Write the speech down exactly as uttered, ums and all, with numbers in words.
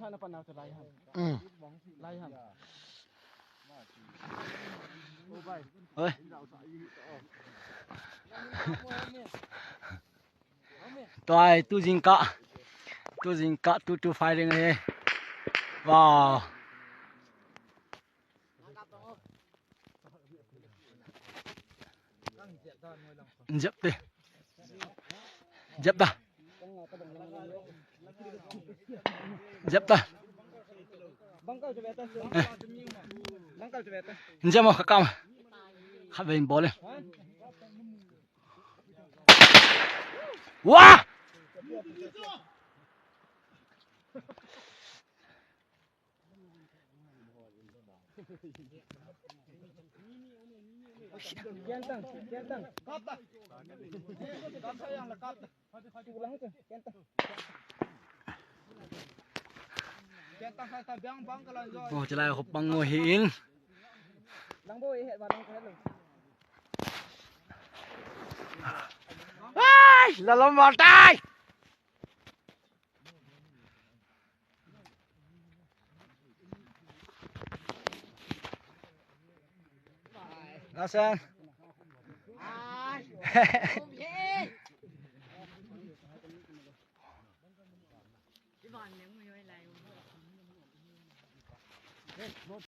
ꯁꯥꯟꯅ ꯄꯟꯅꯕꯗ ꯂꯥꯏ ꯍꯥꯟ꯫ ꯎꯝ꯫ ꯂꯥꯏ ꯍꯥꯟ꯫ ꯍꯣꯏ꯫ ꯇꯥꯏ, ꯇꯨ ꯖꯤꯡꯀ꯫ ꯇꯨ ꯖꯤꯡꯀ, two two firing ꯑꯦ꯫ ꯋꯥꯎ꯫ ꯖꯞ ꯇꯦ꯫ ꯖꯞ ꯇ꯫ ꯖꯞ ꯇ꯫ ꯖꯞ ꯃ ꯀꯀꯥ ꯃ꯫ ꯈꯕꯦꯟ ꯕꯣꯜ꯫ ꯋꯥ! Oh, chalai ko pango hi in. Ai, lalom batai. Nasan?